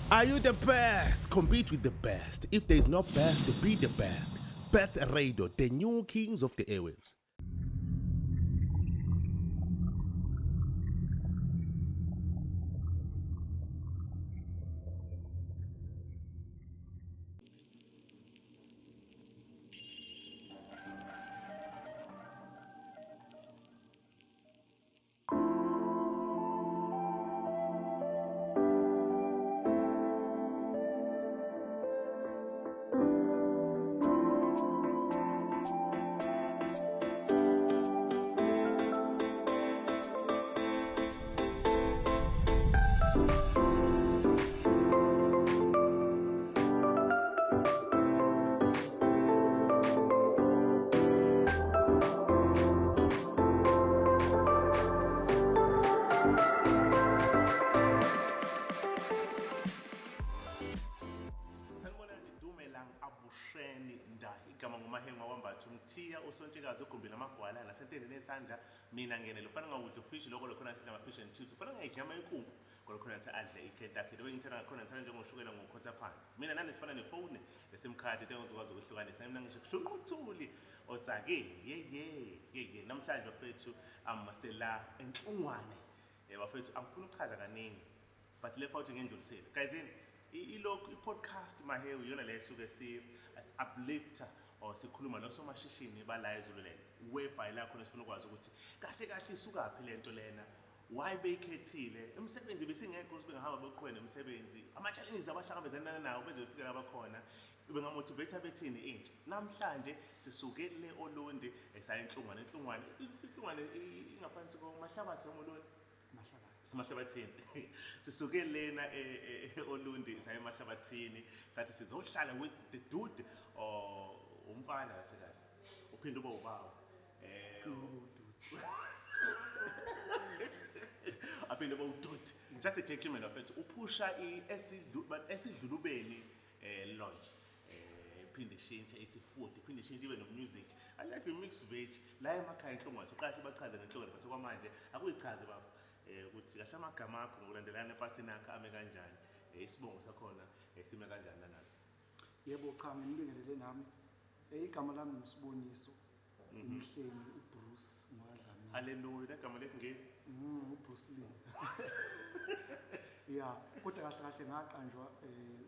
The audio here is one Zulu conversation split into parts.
Are you the best? Compete with the best. If there is no best, be the best. Best Radio, the new kings of the airwaves. Sanibonani, Dumelang, Abusheni Nda. Igama nguMahengu wakwambatha umthiya usontshikazi ugumbile amagwala nasentendeni esandla. Mina ngenele ufana ngawudla ufishi lokho lokhona athi ama-fish and chips, ufana ngayidla inyama yenkukhu kodwa khona athi adle iKentucky. Lo ngithanda ngakhona ngithanda njengoshukela ngokhotha phansi. Mina nani sifana nefoni leSIM card into engizokwazi ukuhlukanisa. Mina ngisho kushunqa uthuli otsake ye ye ye ye. Namhlanje bafethu amasela enhlungwane. Bafethu angifuni ukuchaza kaningi but le futhi ngendlulisele. Guys, ilokhu i-podcast Mahewu iyona le esuke si uplifter or sikhuluma nosomashishini bala eZululand, whereby la khona sifuna ukwazi ukuthi kahle kahle isukaphi lento lena, why beyikhethile imisebenzi besingekho ukuthi bengahamba beqhubeke nemisebenzi, ama-challenges abahlangabezana nawo beze befike la bakhona, bengamotivate bethini intsha. Namhlanje sisuke le Olundi esaya Enhlungwane. Enhlungwane, Inhlungwane ingaphansi koMahlabathi noma Olundi? Mahlabathi. Mahlabathini. Sisuke lena Olundi saya eMahlabathini, sathi sizohlala with the dude or umfana kahle kahle uphinde ube ubaba, aphinde ube udude, just a gentleman of it, uphusha esidlulubeni lounge, iphinde ishintshe ithi food, iphinde ishintshe ibe no-music. I like mix veg la emakhaya Enhlungwane. Soqala sibachaze ngenhlungwane, but okwamanje akuyichaze baba ukuthi kahle amagama akho ngokulandelana epasini akho ame kanjani, isibongo sakhona sime kanjani nanani. Yebo, cha, nginibingelele nami. Igama lami nguSiboniso uMhlengi uBruce ngwadlamini. Haleluya, negama lesingisi. UBruce Lee. Ya, kodwa kahle kahle ngaqanjwa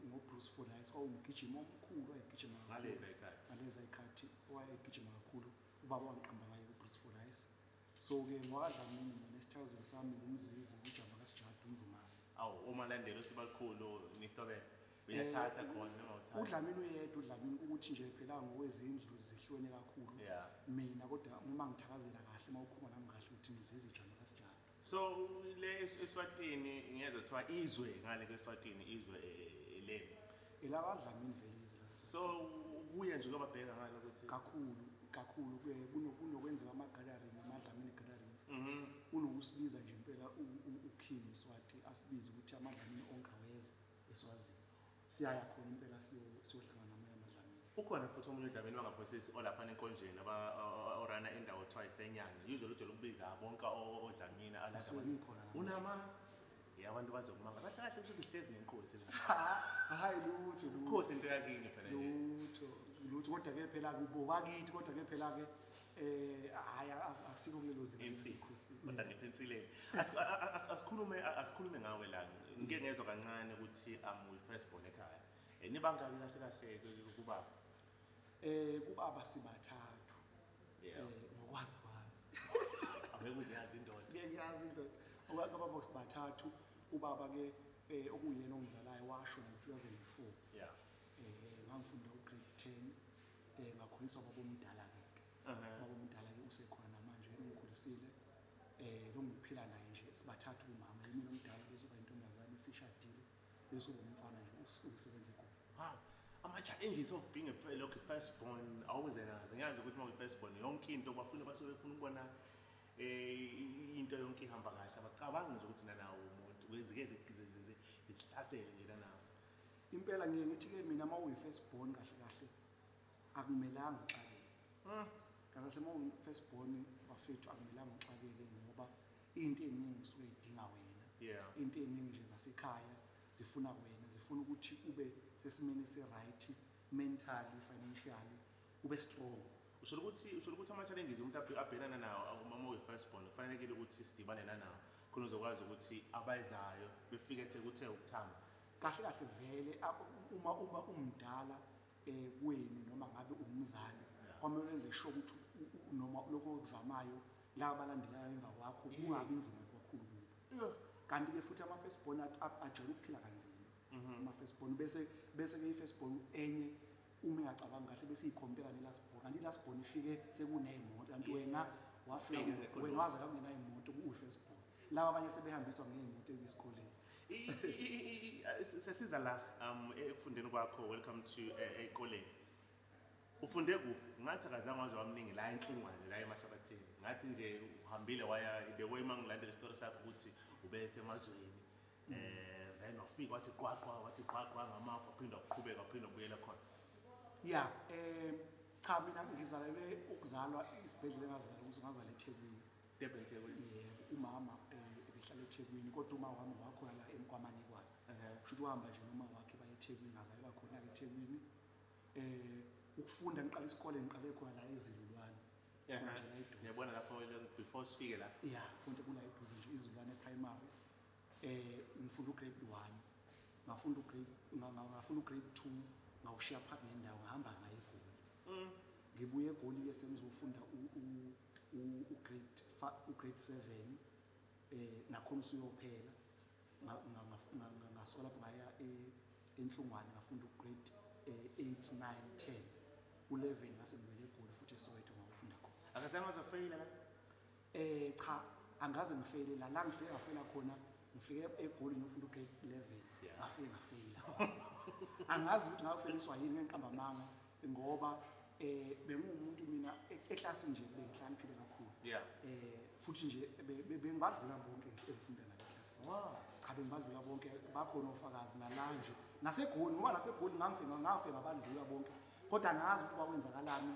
ngoBruce Fordyce, owumgijimi omkhulu wayegijima kakhulu. Ngaleza ikhathi. Ngaleza ikhathi wayegijima kakhulu. Ubaba wangiqamba ngaye uBruce Fordyce. So ke ngwadlamini mina isithakazelo sami ngumzizi uJama kaSijadu uNzimasi. Awu, umalandela usibakhulu nihlobene. Uyathatha khona noma uthatha? UDlamini uyedwa uDlamini, ukuthi nje phela ngokwezindlu zihlukene kakhulu. Mina kodwa uma ngithakazela kahle uma ukhuluma nami kahle uthi Mzizi Jama kaSijadu. So le eSwatini ngiyezwa kuthiwa izwe ngale kweSwatini izwe leni. ElakwaDlamini vele izwe la. So kuye nje kwababheka ngale ukuthi kakhulu kakhulu kunokwenziwa ama-gathering, amaDlamini gatherings. Unokusibiza nje impela uKing Mswati asibize ukuthi amaDlamini onke aweze eSwazini. Siyaya khona impela siyohlangana namanye amaDlamini. Ukhona futhi omunye uDlamini wangaphosisi olapha enkonjeni orana indawo kuthiwa isenyanga. Usually ujwayele ukubiza bonke oDlamini alapha. Ngisuke ngikhona lapha. Unama ya abantu bazokumanga. Kahle kahle kusho ukuthi uhlezi nenkosi la. Hayi lutho, lutho. Inkosi into yakini phela nje. Lutho, lutho, kodwa ke phela kubo bakithi, kodwa ke phela ke hayi, asikho kulelo zinga Insi. lesikhosi. Kodwa ngithi insileni. Asikhulume ngawe la. Ngike ngezwa kancane ukuthi I'm with first born ekhaya. Nibangaki kahle kahle kubaba? Kubaba sibathathu. Ngokwazi kwami. Angeke uziyazi indoda. Ngeke ngiyazi indoda. Ngoba sibathathu, ubaba ke okuyena ongizalayo washona ngo-2004. Ngangifunda u-grade 10, ngakhuliswa ubaba omdala ke. Ubaba omdala ke usekhona namanje, yena ungikhulisile. Lo ngiphila naye nje, sibathathu kumama, yimi omdala bese uba intombazane esishadile, bese uba umfana nje usebenza eGoli. Wow. Ama-challenges of being a lokhu first born awuze nazo. Ngiyazi ukuthi uma uyi-first born yonke into bafuna basuke befuna ukubona into yonke ihamba kahle, abacabangi nje ukuthi nanawo umuntu kwezike zikuhlasele nje nanawo. Impela ngiye ngithi ke mina uma uyi-first born kahle kahle akumelanga uxakeke. Kahle kahle uma uyi-first born bafethu akumelanga uxakeke ngoba into eningi usuke idinga wena. Into eningi nje zasekhaya Zifuna wena, zifuna ukuthi ube sesimeni esi-right mentally, financially, ube strong. Usho ukuthi ama-challenges umuntu abhekana nawo uma uyi-first born, kufanelekile ukuthi sidibane nanawo khona uzokwazi ukuthi abayizayo befike sekuthe ukuthamba. Kahle kahle vele, uma umdala kwenu noma ngabe umzali, kwamele wenze sure ukuthi noma lokho okuzamayo laba abalandelayo emva kwakho kungabi nzima kakhulu kubo. Kanti-ke futhi ama-first born ajwayele ukuphila kanzima, ama-first born. Bese-ke i-first born enye uma ingacabangi kahle bese iyi-compare ne-last born, kanti i-last born ifike sekuney'moto, kanti wena wafika Fike ngekho wena lutho. Wazalwa kungenayimoto, uyi-first born. Laba abanye sebehambiswa ngey'moto esikoleni. Sesiza la ekufundeni kwakho. Welcome to ey'koleni. Ufunde kuphi? Ngathi akazange waze wamningi la eNhlungwane, la eMahlabathini. Ngathi nje uhambile waya the way uma ngilandela isitori sakho ukuthi ube semazweni, then wafika wathi qwaqwa, wathi qwaqwa ngamafu, waphinde waqhubeka, waphinde wabuyela khona. Ya, cha, mina ngizalelwe, ukuzalwa isibhedlela engazalwa kuso, ngazalwa eThekwini. Durban, Thekwini. Yebo, umama ebehlala eThekwini, kodwa uma wami wakhona la eMkwamanekwane. Kusho ukuthi wahamba nje noma wakhe baye eThekwini, ngazalelwa khona-ke eThekwini. Ukufunda, ngiqala isikole, ngiqale khona la eZilulwane. Khona nje la eduze. Ngiyabona lapho before sifike la. Ya, konke kula eduze nje, iZilulwane Primary. Ngifunda u-grade 1. Ngafunda u-grade 2, ngawushiya phakathi nendawo, ngahamba ngaye eGoli. Ngibuye eGoli-ke sengizofunda u-grade 7, nakhona usuyophela. Ngasuka lapho ngaya eNhlungwane, ngafunda u-grade 8, 9, 10. U11 ngase ngibuyele eGoli futhi eSoweto ngawufunda khona. Akazange wazofeyila la? Cha, angaze ngifeyile la. La ngifike ngafeyila khona, ngifike eGoli ngiyofunda u-grade 11. Ngafike ngafeyila. Angazi ukuthi ngafeyiliswa yini, ngiqamba amanga, ngoba bengumuntu mina eklasini nje bengihlakaniphile kakhulu. Futhi nje bengibadlula bonke engifunda nabo eklasini. Cha, bengibadlula bonke, bakhona ofakazi nala nje. NaseGoli, ngoba naseGoli ngangifika ngabadlula bonke. Kodwa angazi ukuthi kwakwenzakalani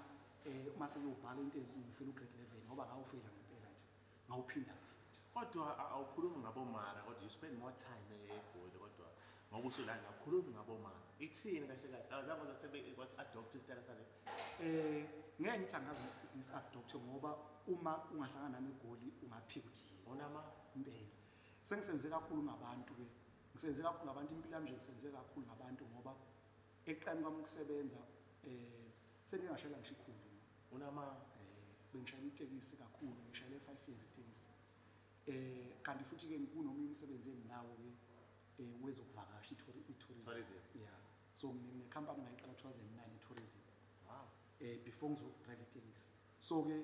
uma sekuyobhala into ezingifela u-grade 11, ngoba ngawufeyila ngempela nje. Ngawuphinda futhi. Kodwa awukhulumi ngabomara, kodwa you spend more time eGoli, kodwa ngoba usula awukhulumi ngabomara. Ithini kahle kahle? Awuzange uzasebe was-adopt isitayela sale? Ngeke ngithi angazi ngisi-adopt, ngoba uma ungahlangana nami eGoli ungaphika ukuthi yini. Unama Impela. Sengisenze kakhulu ngabantu ke. Ngisenze kakhulu ngabantu, impilo yami nje ngisenze kakhulu ngabantu, ngoba ekuqaleni kwami ukusebenza sengike ngashayela ngisho ikhumbi. Unama Bengishayela itekisi kakhulu, ngishayele 5 years itekisi. Kanti futhi ke kunomunye umsebenzi enginawo ke wezokuvakasha, i-tourism. Tourism. Yeah. So ngine-company ngayiqala 2009, i-tourism. Before ngizo-drive itekisi. So ke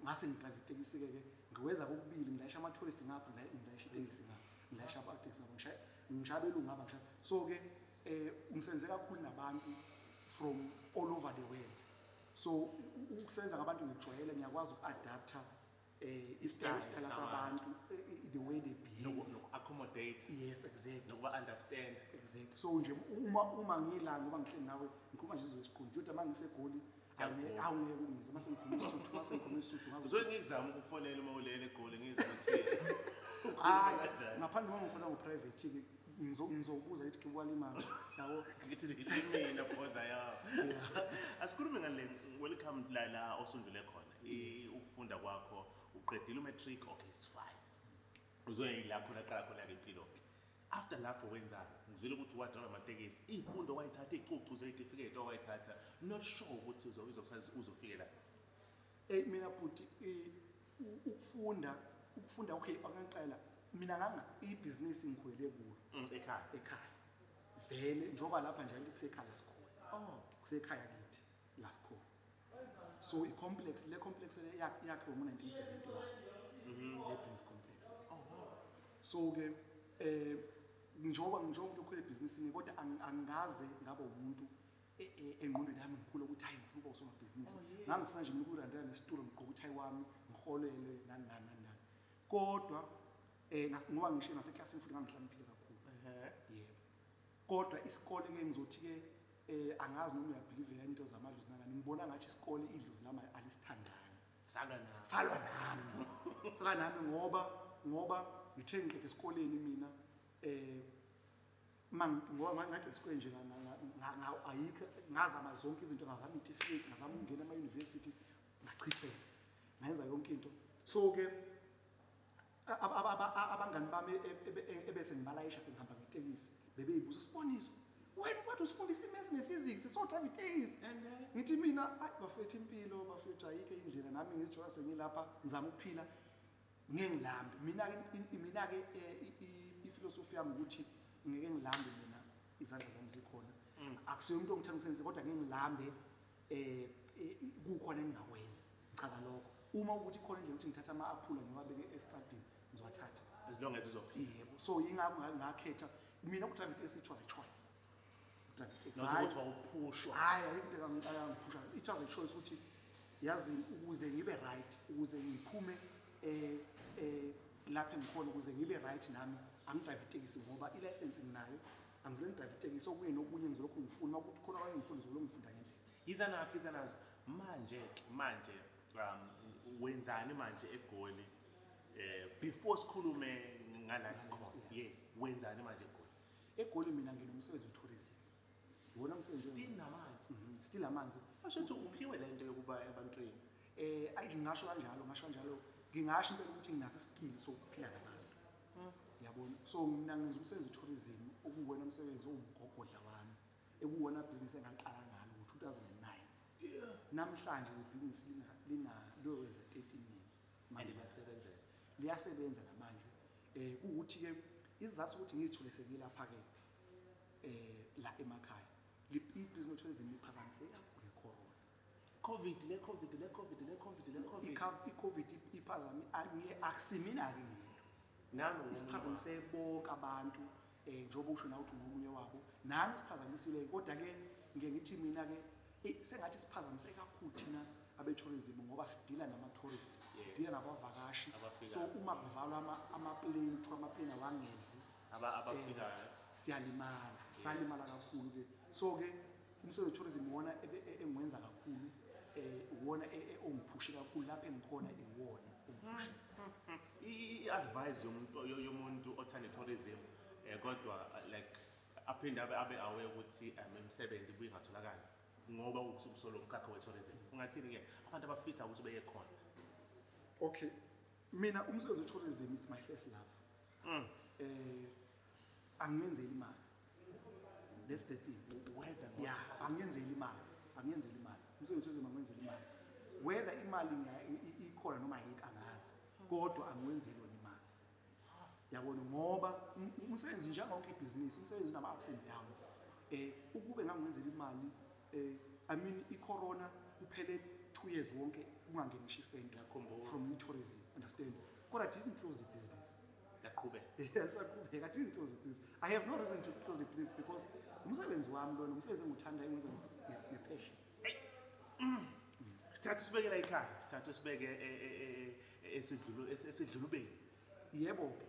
ngase ngi-drive itekisi ke ngiwenza kokubili, ngilayisha ama tourist ngapha, ngilayisha itekisi ngapha, ngilayisha amatekisi ngapha, ngishaya abelungu ngapha, ngishaya. So ke ngisebenze kakhulu nabantu from all over the world. So ukusebenza ngabantu ngijwayele, ngiyakwazi uku-adapta Style isitayela sabantu. sabantu, the way they behave. Noku-accommodate. Yes, exactly. Nokuba-understand. Exactly. So nje uma ngila ngoba ngihleli nawe ngikhuluma nje isiZulu esiqondile, kodwa uma ngiseGoli Ngiyakuvuma. awungeke ungizwe uma sengikhuluma isiSuthu, uma sengikhuluma isiSuthu ngazi Uzoke ngikuzame ukufonela uma ulele eGoli, ngizwe ukuthi Hayi, ukhuluma kanjani. ngaphandle uma ngifona ngo-private ke ngizokubuza ukuthi kuwala imali yabo. Ngithi mina phoza ya. Asikhulume ngale welcome la osundule khona. Ukufunda kwakho, uqedile u-matric, okay, it's fine. Uzoye la khona qala khona ke impilo ke. After lapho wenzani? Ngizwile ukuthi wadrive amatekisi. Izifundo wayithatha, izicucu zezitifiketi owayithatha. Not sure ukuthi uzofike la. Mina bhuti, ukufunda okay, akangicela mina nganga ibhizinisi ngikhulele kulo. Ekhaya. Ekhaya. Vele njoba lapha nje angithi kusekhaya la sikhona. Kusekhaya kithi la sikhona. So i-complex, le complex le yakhiwe ngo-1971. Le business complex. Oh wow. So ke njoba umuntu okhule ebhizinisini, kodwa angikaze ngaba umuntu engqondweni yami ngikhula ukuthi hayi, ngifuna ukuba usomabhizinisi. Ngangifuna nje mina ukulandela nesitulo, ngigqoke uthayi wami, ngiholele nani nani nani nani. Kodwa ngoba ngisho naseklasini futhi ngangihlaniphile kakhulu. Yebo. Kodwa isikole ke ngizothi ke angazi noma uyabelieve into zamadlozi nani, ngibona ngathi isikole idlozi lami alisithandani. Salwa nami. Salwa nami. Salwa nami ngoba ngithe ngiqede esikoleni mina. Ngoba ngagcina isikole nje, ayikho, ngazama zonke izinto, ngazama itifiketi, ngazama ukungena ema-university, ngachitheka, ngayenza yonke into. So-ke abangani bami ebese ngibalayisha sengihamba ngetekisi bebeyibuza, "Siboniso, wena ukwathi usifundisa i-maths ne-physics, so-drive itekisi?" Ngithi mina, "Ayi bafethu, impilo bafethu, ayikho indlela. Nami ngizithola sengilapha, ngizama ukuphila, ngeke ngilambe mina-ke." Mina-ke ifilosofi yami ukuthi ngeke ngilambe mina, izandla zami zikhona. Akusiyo umuntu ongithanda umsebenzi, kodwa ngeke ngilambe. Kukhona engingakwenza, ngichaza lokho. Uma ukuthi khona indlela ukuthi ngithathe ama-aphula ngiwabeke estradini, ngizowathatha. As long as uzophila. Yebo. So yingakho ngakhetha mina uku-drive itekisi. It was a choice uku-drive itekisi. Not Hhayi. ukuthi wawuphushwa. Hhayi, ayikho into eyangiphusha. It was a choice ukuthi yazi, ukuze ngibe right, ukuze ngiphume lapha engikhona, ukuze ngibe right nami, angi-drive itekisi ngoba i-license nginayo. Angivele ngi-drive itekisi, okunye nokunye ngizolokhu ngifuna. Uma kuthi khona abanye ngifuna, ngizolokhu ngifunda ngendlela. Yiza nakho, yiza nazo manje. Manje wenzani manje eGoli, before sikhulume ngala sikhona? Yes, wenzani manje eGoli? EGoli mina nginomsebenzi we-tourism, iwona msebenzi. Still namanje? Still amanzi. Basho ukuthi uphiwe lento yokuba ebantwini. Ayi, ngingasho kanjalo, ngasho kanjalo. Ngingasho impela ukuthi nginaso i-skill sokuphila nabantu, yabona. So mina ngenza umsebenzi we-tourism, okuwona umsebenzi owumgogodla wami, ekuwona business engaqala ngalo ngo-2009. Namhlanje le business lina liyowenza 13 years And manje. Liyasebenzela. Liyasebenza namanje. Kuwukuthi-ke isizathu sokuthi ngizithole sengilapha-ke la emakhaya, i-business tourism iphazamiseke kakhulu i-corona. Covid, le Covid, le Covid, le Covid, le Covid. I-COVID iphazami akusimina-ke ngedwa. Nami ngomunye. Isiphazamise bonke abantu, njengoba usho nawe ukuthi ungomunye wabo. Nami isiphazamisile, kodwa-ke ngike ngithi mina-ke sengathi siphazamise kakhulu thina abe-tourism ngoba sidila nama-tourist, sidila nabavakashi. Abafikayo. So uma kuvalwa ama-plane, kuthiwa ama-plane awangezi, Abafikayo. siyalimala, salimala kakhulu-ke. So-ke umsebenzi we-tourism iwona engiwenza kakhulu, iwona ongiphushe kakhulu lapha engikhona, iwona ongiphushe. I-advice yomuntu othanda i-tourism, kodwa like aphinde abe aware ukuthi imisebenzi ibuye ingatholakali ngoba ukusolo umkhakha we-tourism, ungathini-ke abantu abafisa ukuthi beye khona? Okay, mina umsebenzi we-tourism, it's my first love. Angiyenzeli imali, that's the thing. Wenza Yeah, angiyenzeli imali, angiyenzeli imali. Umsebenzi we-tourism angiwenzeli imali. Whether imali ikhona noma ayikho angazi, kodwa angiwenzeli yona imali, yabona, ngoba umsebenzi, njengonke ibhizinisi, umsebenzi unama-ups and downs. Ukube ngangenzela imali, I mean, i-corona kuphele 2 years wonke kungangenisho isenti Ngiyakhumbula. from i-tourism, understand? Kodwa I didn't close the business. Yaqhubeka. Lisaqhubeka. I didn't close the business. I have no reason to close the business because umsebenzi wami lona, umsebenzi engiwuthandayo, engiwenza nge-passion. Sithatha usibeke la ekhaya, sithatha usibeke esidlulubeni. Yebo-ke.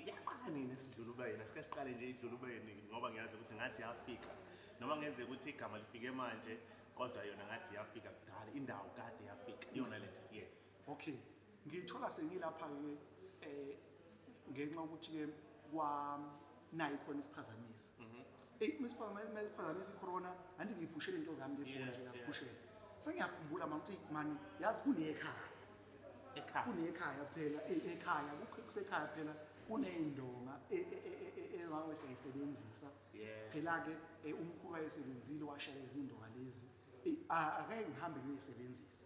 Yaqala nini esidlulubeni? Asike siqale nje idlulubeni, ngoba ngiyazi ukuthi ngathi yafika, noma ngenzeka ukuthi igama lifike manje, kodwa yona ngathi yafika kudala, indawo kade yafika yona lento, yes. Okay, ngiyithola sengilapha-ke ngenxa yokuthi-ke kwa nayo ikhona isiphazamisa. Eyi, isiphazamisa i-corona, anti ngiyiphushele into zami le nje, ngaziphushela. Sengiyakhumbula manje ukuthi mani, yazi kunekhaya. Ekhaya. Kunekhaya phela, ekhaya kusekhaya phela, kuney'ndonga engabe siyayisebenzisa. Phela-ke umkhulu wayesebenzile, washaya izindonga lezi. Ake ngihambe ngiyoyisebenzisa.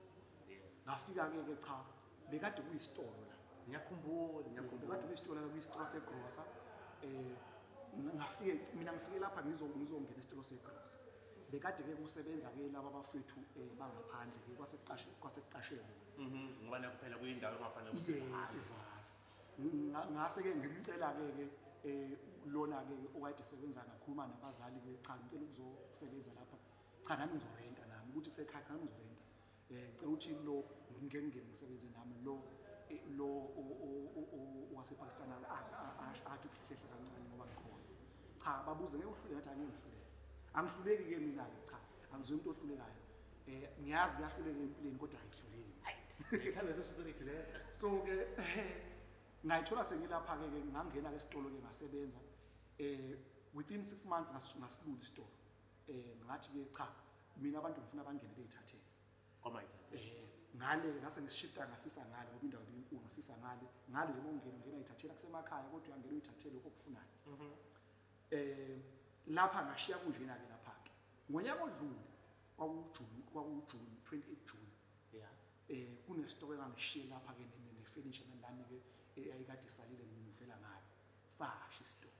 Ngafika-ke ke, cha, bekade kuyisitolo la. Ngiyakhumbula, ngiyakhumbula. Bekade kuyisitolo la, kuyisitolo segrosa. Ngafike mina, ngifike lapha ngizongena esitolo segrosa. Bekade ke kusebenza ke laba abafethu bangaphandle ke, kwasekuqashe bona. Ngoba nakho phela kuyindawo engafanele ukuthi Yeah, ivalwe. Ngase ke ngimcela ke lona ke okade esebenza, ngakhuluma nabazali ke, cha, ngicela ukuzosebenza lapha. Cha, nami ngizorenta nami, ukuthi kusekhaya, nami ngizorenta. Ngicela ukuthi lo ngike ngingene ngisebenze nami lo lo owasePakistan athi ukuhlehla kancane ngoba ngikhona. Cha, babuze, ngeke uhluleke? Ngathi angeke ngihluleke. Angihluleki ke mina ke, cha. Angizuye umuntu ohlulekayo. Ngiyazi kuyahluleka empilweni, kodwa angihluleki. Ngithanda leso spirit leso. So ke ngayithola sengilapha ke, ngangena ke esitolo ke, ngasebenza. Within 6 months ngasilula isitolo. Ngathi ke cha, mina abantu ngifuna bangene beyithathele. Kwamayithathe. Ngale ngase ngishifta ngasisa ngale ngoba indawo ibinkulu, ngasisa ngale. Ngale nje ungena ungena uyithathela kusemakhaya, kodwa uyangena uyithathele lokho okufunayo. Lapha ngashiya kunjena ke lapha ke. Ngonyaka odlule kwakuJune, kwakuJune 28 June. Kunesitoko engangishiye lapha ke ne-furniture nani ke eyayikade isalile ngivela ngayo. Sasha isitoko.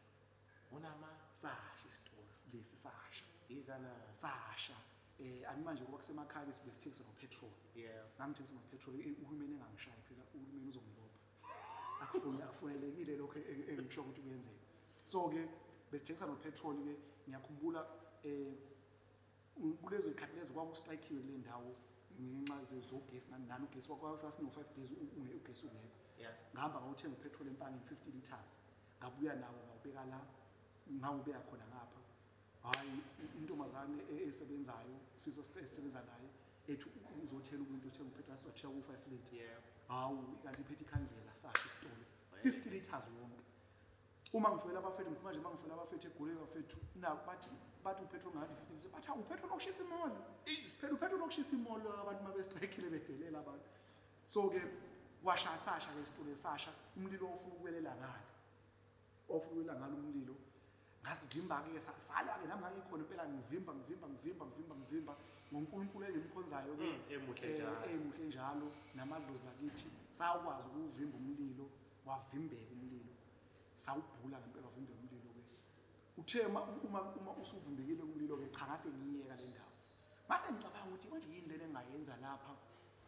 Unama sasha isitolo lesi sasha. Izana sasha. Animanje ngoba kusemakhaya ke sibe sithengisa no-petrol. Ngangithengisa no-petrol, uhulumeni engangishayi phela, uhulumeni uzongibopha. Akufunelekile lokho engisho ukuthi kuyenzeka. So ke besithengisa no-petrol ke, ngiyakhumbula kulezo zikhathi lezo kwakustrikiwe kule ndawo ngenxa zogesi nani nani, ugesi kwasasino 5 days ugesi ungekho. Ngihamba ngawuthenga upetrol empangeni 50 liters. Ngabuya nawo ngawubeka la, ngawubeka khona ngapha. Hayi, intombazane esebenzayo, siso esebenza naye, ethi uzothela umuntu othenga upetrol, sizothela ku 5 liter. Hawu, kanti iphethe ikhandlela, sasha isitolo. 50 liters wonke. Uma ngifela abafethu, ngikhuluma nje, uma ngifela abafethu eGoli abafethu, nabo bathi upetrol ngathi 50 liters, bathi upetrol okushisa imall. Phela upetrol okushisa imall abantu mabestrikile bedelela abantu. So ke kwasha sasha ke isitolo esasha, umlilo ofuna ukuwelela ngale. Ofuna ukuwelela ngale umlilo. Ngasivimba ke salwa ke nami ngangikhona impela, ngivimba ngivimba ngivimba ngivimba ngivimba ngoNkulunkulu engimkhonzayo ke, Emuhle njalo. Emuhle njalo namadlozi lakithi, sakwazi ukuvimba umlilo, wavimbeka umlilo. Sawubhula ngempela wavimbeka umlilo ke. Uthe uma usuvimbekile umlilo ke, cha ngase ngiyeka le ndawo. Mase ngicabanga ukuthi manje yini lena engayenza lapha,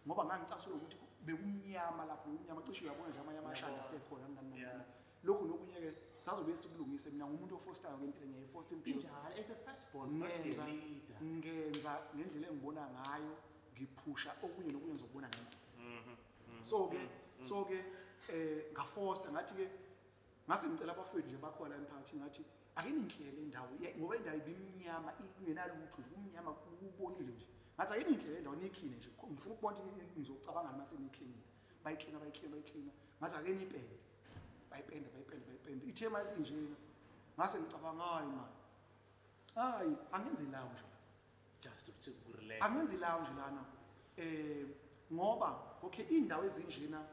ngoba ngangicasula ukuthi bekumnyama lapho, bekumnyama cishe uyabona nje amanye amashanda asekhona nani nani nani. Lokhu nokunye ke sazobe sikulungise. Mina ngumuntu ofostayo ngempilo, ngiyayifosta impilo. Injalo, as a first born, not a leader. Ngenza ngendlela engibona ngayo, ngiphusha okunye nokunye ngizobona ngendlela. So ke, so ke ngafosta ngathi ke ngase ngicela abafowethu nje bakhona emphakathini, ngathi ake ningihlele indawo, ngoba indawo ibimnyama ingenalutho nje, kumnyama kubolile nje. Ngathi ake ningihlele indawo niyikline nje, ngifuna ukubona ukuthi ngizocabanga mase niyiklinile. Bayiklina, bayiklina, bayiklina. Ngathi ake niyipende. Bayipenda, bayipenda, bayipenda. Ithe mayisinjena ngase ngicabanga, hayi man, hayi angenzi lounge la. Just to relax. Angenzi lounge lana. Ngoba okay indawo ezinjena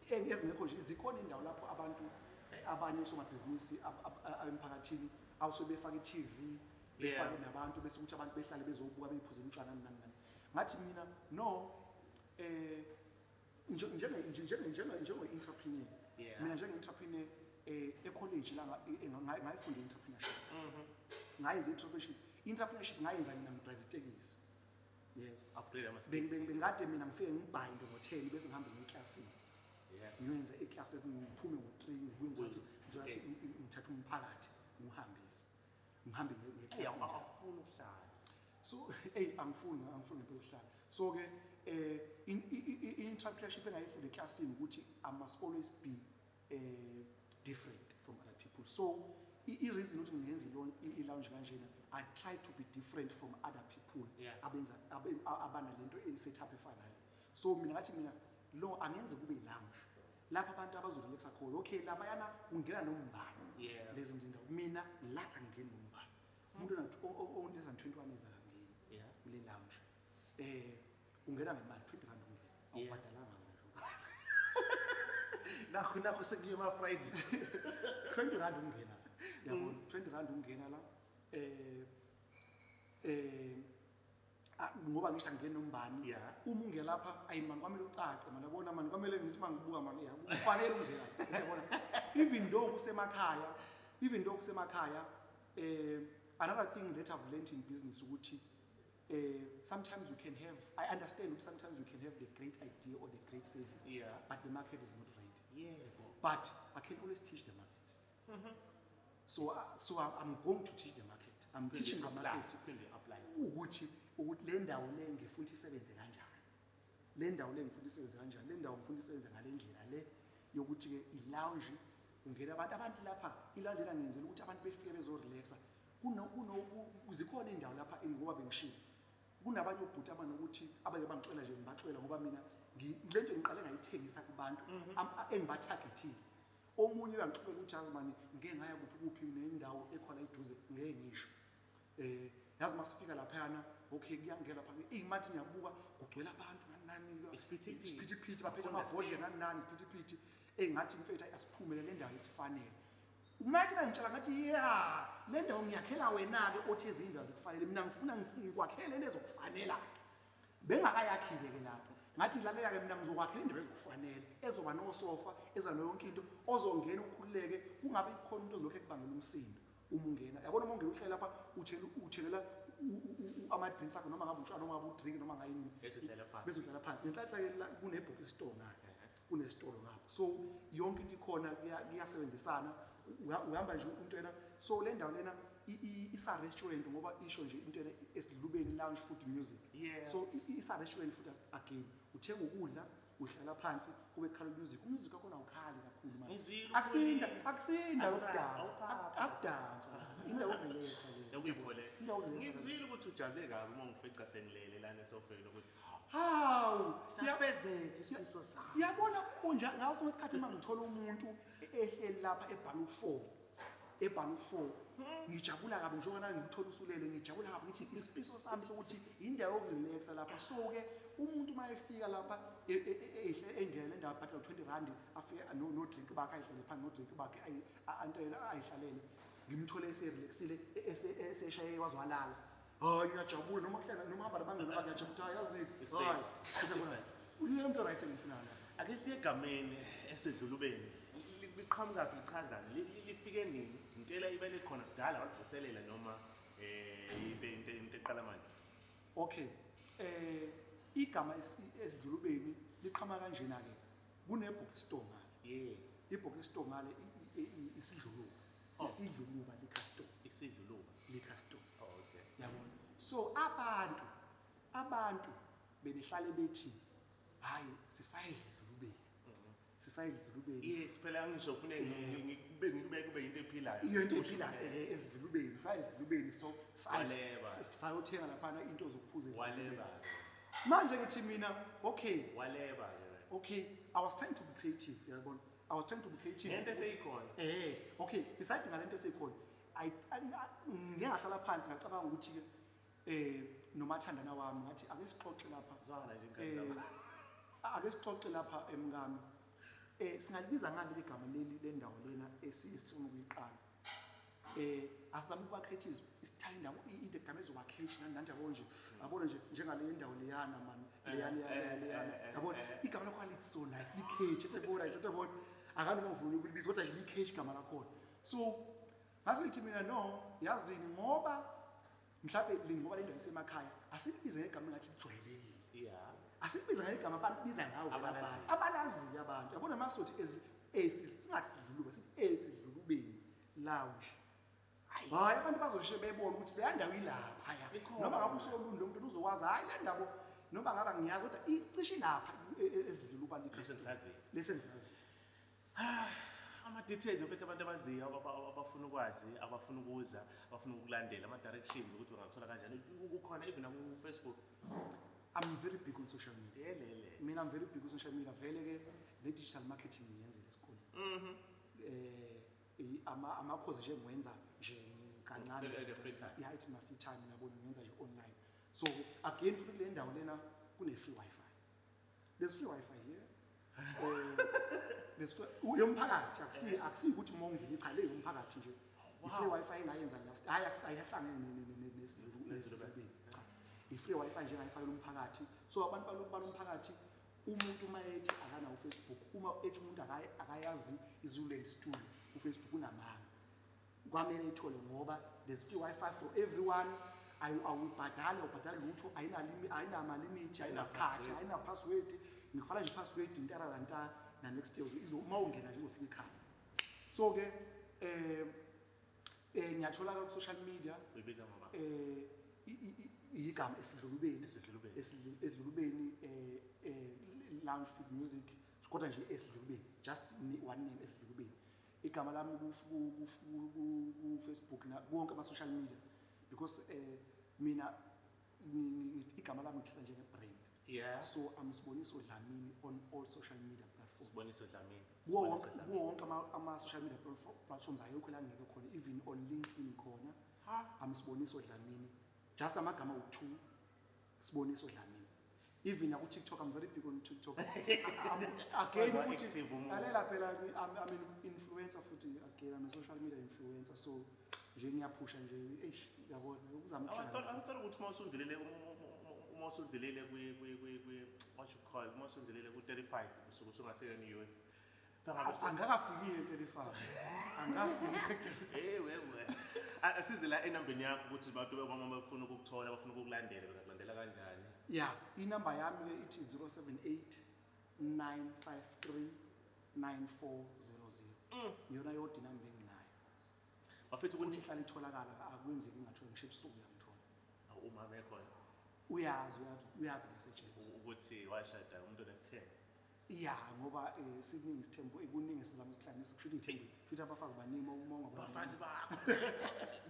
ezingekho nje, zikhona indawo lapho abantu abanye osomabhizinisi emphakathini awusebefaka i-TV, befake nabantu bese ukuthi abantu behlale bezobuka beyiphuzela utshwala nani nani nani. Ngathi mina no, njenge-entrepreneur. Mina njenge-entrepreneur, e-college la ngayifunda i-entrepreneurship. Ngayenza i-entrepreneurship. I-entrepreneurship ngayenza mina ngidrive itekisi. Yes. Upgrade ama skills. Bengikade mina ngifike ngibhayinde ngo-10 bese ngihambe ngiye eklasini. Ngiyoyenza iclass ngiphume ngo-3, ngibuye ngizothatha ngithathe umphakathi ngiwuhambise. Ngihambe ngeclass nje. Awufuni ukuhlala. So, hey, angifuni ngempela ukuhlala. So ke, i-entrepreneurship engayifunda eklasini ukuthi I must always be different from other people. So i-reason ukuthi ngiyenze i-lounge kanjena, I try to be different from other people abanalento e-setup efana nale. So mina ngathi mina lo angenze kube i-lounge lapho abantu abazorelaxa khona. Okay, labayana kungena nombani. Lezi zindawo mina la angingeni nombani. Umuntu o-less than 21 years akangeni kule lounge. Ungena ngemali 20 rand ungena. Awubhadalanga wena nje. Nakho sekuye ama price. 20 rand ungena. Yabona, 20 rand ungena la. Ngoba ngisho angene nombani. Uma ungena lapha, ayi man, kwamele ucace man, yabona man, kwamele ngithi mangibuka man, ya, kufanele ungena. Uyabona? Even though kusemakhaya, even though kusemakhaya, another thing that I've learned in business ukuthi, sometimes you can have, I understand sometimes you can have the great idea or the great service, but the market is not ready. But I can always teach the market. So I'm going to teach the market. I'm Phinde teaching the apply, market. phinde apply. Ukuthi le ndawo le ngifuna ukuthi isebenze kanjani. Le ndawo le ngifuna isebenze kanjani. Le ndawo ngifuna isebenze ngale ndlela le yokuthi ke i-lounge kungena abantu lapha, i-lounge lena ngiyenzela ukuthi abantu befike bezorelaxa. Zikhona indawo lapha ngoba bengishilo. Kunabanye obhuti abanokuthi abake bangixolela nje, ngibaxolela ngoba mina le nto ngiqale ngayithengisa kubantu engibathargethile. Omunye uyangixolela ukuthi yazi mani ngeke ngaya kuphi kuphi nendawo indawo ekhona eduze, ngeke ngisho. Yazi masifika laphayana, okay, kuyangena lapha, eyi mathi ngiyabuka kugcwele abantu, nani nani. Isiphithiphithi. Isiphithiphithi, baphethe amabhodlela, nani nani, isiphithiphithi. Engathi mfethu, asiphume, le ndawo isifanele. Mathi bangitshela, ngathi ya, le ndawo ngiyakhela wena-ke, othi ezinye indawo zikufanele, mina ngifuna ngikwakhele lezokufanela. Bengakayakhile-ke lapho. Ngathi lalela-ke, mina ngizokwakhela indawo ezokufanele, ezoba nosofa, eza yonke into, ozongena ukhululeke, kungabi khona into ozolokhu ekubangela umsindo uma ungena. Yabona, uma ungena uhleli lapha, uthelela ama-drinks akho, noma ngabe utshwala, noma ngabe udrink, noma ngayini. Bese uhlala phansi. Bese uhlala phansi. Ngenhlanhla-ke kune-bottle store ngale, kunesitolo ngapha, so yonke into ikhona, kuyasebenzisana. Uhamba nje into yena. So le ndawo lena isa-restaurant, ngoba isho nje into yena, Esidlulubeni Lounge Food Music. So isa-restaurant futhi again, uthenga ukudla, uhlala phansi, kube kukhala music. Umusic wakhona awukhali kakhulu manje. Ngizwile. Akusindawo Awurazi, yokudansa. Awuphaphi. Akudanswa, indawo yokurelaxa le. Yokuyipholela. Indawo yokurelaxa. Ngizwile ukuthi ujabule kabi uma ngifica sengilele lana esofeni ukuthi hawu. Hawu. Siyafezeka isifiso sami. Yabona unja ngaso ngesikhathi uma ngithola umuntu ehleli lapha ebhala u4, ebhala u4, ngijabula kabi. Njengoba nami ngithola usulele, ngijabula kabi, ngithi isifiso sami sokuthi indawo yokurelaxa lapha. So ke umuntu uma efika lapha, engena le ndawo, abhadala R20, afike no drink bakhe, ayihlale phansi no drink bakhe, ayihlalele, ngimthole eserelaxile, eseshaye wazwalala. Hayi, ngiyajabula. Noma kuhlala, noma hamba nabangani bakhe, ngiyajabula ukuthi hayi, yazini, hayi, uyiyo into right engiyifunayo lapha. Ake siye egameni Esidlulubeni. Liqhamukaphi, lichazani? Lifike nini? Intela ibele khona kudala, walivuselela, noma into eqala manje? Okay. Igama Esidlulubeni liqhamuka kanjena ke. Kune book store ngale. I-book store ngale isidluluba. Oh. Isidluluba liquor store. Isidluluba. Liquor store. Oh, okay. Yabona. So abantu bebehlale bethi hayi, sisayidlulubeni. Sisayidlulubeni. Yes, phela ngisho kufuneka ngikubeke kube into ephilayo. Iyo into ephila ezidlulubeni, sayidlulubeni, so Waleba. sayothenga laphana into zokuphuza ezidlulubeni. Waleba. Manje ngithi mina, okay. Waleba ke. Okay, I was trying to be creative, yabona. I was trying to be creative. Ngento eseyikhona. Okay, beside ngalento eseyikhona, ngike ngahlala phansi, ngacabanga ukuthi ke nomathandana wami, ngathi ake sixoxe lapha. Zwana nje ingane zami. Ake sixoxe lapha emkami. Singalibiza ngani leli gama leli lendawo lena esifuna ukuyiqala? Asizame ukuba creative, isithanda indawo, into egama ezoba catch, nani nani, yabo nje. Yabona nje njengale ndawo leyana man, leyana, leyana. Yabona igama lakho lithi so nice, li catch, yabona nje, yabona. Akani ngivuma ukulibiza, kodwa nje li catch igama lakhona. So ngase ngithi mina no, yazini, ngoba mhlawumbe ngoba le ndawo isemakhaya, asilibize ngegama engathi lijwayelekile. Asilibize ngegama abalibiza ngawo vele Abalaziyo. abantu. Abalaziyo abantu. Yabona masuthi ezi singathi sidluluba, sithi Esidlulubeni Lounge. Hayi, abantu bazosheshe bebone ukuthi leya ndawo ilapha ya. Ikhona. Noma ngabe uSolundi lo muntu uzokwazi, hayi, le ndawo noma ngabe ngiyazi, kodwa icishe ilapha Esidluluba liquor Lesi store. engisaziyo. Lesi engisaziyo. Ama-details mfethu, abantu abaziyo, abafuna ukwazi, abafuna ukuza, abafuna ukulandela, ama-directions ukuthi bangakuthola kanjani, kukhona even naku-Facebook? I'm very big on social media. Yelele. Mina I'm very big on social media. Vele ke le digital marketing ngiyenzile esikoleni. Ama course nje ngiwenza nje kancane. In the free time. Yeah, it's my free time, ngiyabona, ngiyenza nje online. So again futhi kule ndawo lena kune free wifi. There's free wifi here. There's free yomphakathi, akusi ukuthi uma ungena, cha, le yomphakathi nje. I-free wifi engayenza last, hayi, ayihlangene nesidlulubeni. Cha. I-free wifi nje engayifakela umphakathi. So abantu balokhu balomphakathi, umuntu uma ethi akanawo uFacebook, uma ethi umuntu akayazi iZululand Studio uFacebook, unamanga. Kwamele ithole ngoba there's free wifi for everyone. Awubhadali, awubhadali lutho, ayinama limit, ayinasikhathi, ayina password. Ngikufaka nje password intararanta na next year izo uma ungena nje uzofika ekhaya. So ke ngiyatholakala ku social media. Uyibiza ngoba? Igama Esidlulubeni. Esidlulubeni. Esidlulubeni Lounge Food Music, kodwa nje Esidlulubeni, just one name, Esidlulubeni. Igama lami ku Facebook na wonke ama social media, because mina igama lami ngithatha njenge brand. So I'm Siboniso Dlamini on all social media platforms. phone. Siboniso Dlamini. Kuwo wonke ama-social media platforms, ayikho la ngingekho khona. Even on LinkedIn khona. I'm Siboniso Dlamini, just amagama u-two, Siboniso Dlamini. Even naku-TikTok, I'm very big on TikTok. Again Waziwa futhi active umuntu. Lalela phela, I'm an influencer futhi. Again, I'm a social media influencer, so nje ngiyaphusha nje, eish, yabona, ukuzama ukuhlanganisa. Awuthole ukuthi uma usundlulele kwi what you call, uma usundlulele ku-35, usuke usungaseyona youth. Angakafikile 35, angakafikile. Hey, wewe. Asize la enambeni yakho ukuthi abantu bekwama bafuna ukukuthola, bafuna ukukulandela, bengakulandela kanjani? Ya, inamba yami ke ithi 078 953 9400. Iyona yodwa inamba enginayo. Bafethu, futhi ukuthi ihlala itholakala, akwenzeki ingatholi, ngisho ebusuku uyangithola. Uma ekhona. Uyazi, uyazi, uyazi, ngiyasetshenziswa. Ukuthi washada umuntu onesithembu. Ya, ngoba siningi isithembu, kuningi sizama ukuhlanganisa, kusho ukuthi iy'thembu, kusho ukuthi abafazi baningi uma ungabona. Bafazi bakho.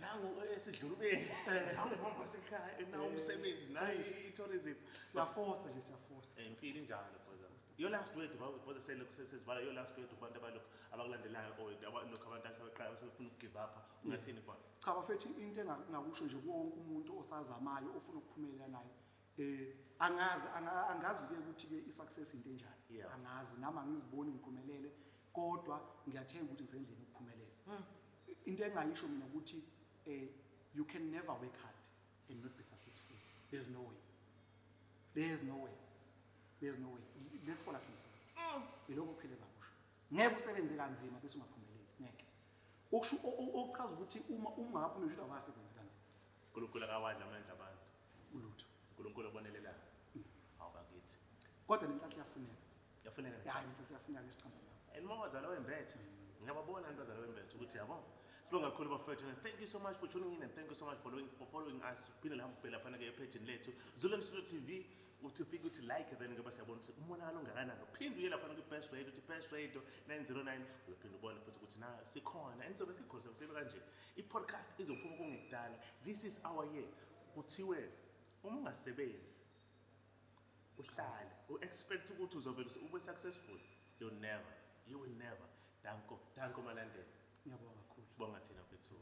Nangu esidlulubeni. Nangu mama wasekhaya, nawu umsebenzi, nayi i-tourism. Siyafosta nje, siyafosta. Impilo injalo, brother. Your last word, boza selokhu sesivala, your last word kubantu abalokhu abakulandelayo or abalokhu abantu asebeqala sebefuna ukugive up, ungathini khona? Cha bafethu, into engakusho nje kuwo wonke umuntu osazamayo, ofuna ukuphumelela naye, angazi angazi ke ukuthi ke i-success into enjani. Angazi nami, angiziboni ngiphumelele, kodwa ngiyathemba ukuthi ngisendleleni yokuphumelela. Into engayisho mina ukuthi you can never work hard and not be successful. There's no way, there's no way, there's no way. That's all I can say. Yilokho kuphela engakusho. Ngeke usebenze kanzima bese ungaphumeleli, ngeke. Okusho okuchaza ukuthi uma ungakaphumeleli, usho awukasebenzi kanzima. uNkulunkulu akawadla amandla abantu. Ulutho. uNkulunkulu obonelelayo. Hawu bakithi. Kodwa nenhlanhla iyafuneka. Yafuneka. Ya, inhlanhla iyafuneka esiqamba lapho. And uma wazalwa wembethe, ngiyababona abantu bazalwa wembethe ukuthi yabo. Sibonga kakhulu bafethu, and thank you so much for tuning in and thank you so much for following us. Phinde la phela laphana ke epage lethu Zulu Studio TV, uthi ufike uthi like, then ngoba siyabona ukuthi umonakalo ungakanani. Uphinde uye laphana kwi-Best Radio, uthi Best Radio 909, uzophinde ubone futhi ukuthi na sikhona and sobe sikhona, sobe sibe kanje. I-podcast izophuma kungekudala. This is our year. Kuthiwe uma ungasebenzi, uhlale u-expect ukuthi uzovele ube successful, you never, you will never. Danko, danko, Malandela. Ngiyabonga kakhulu. Bonga thina mfethu.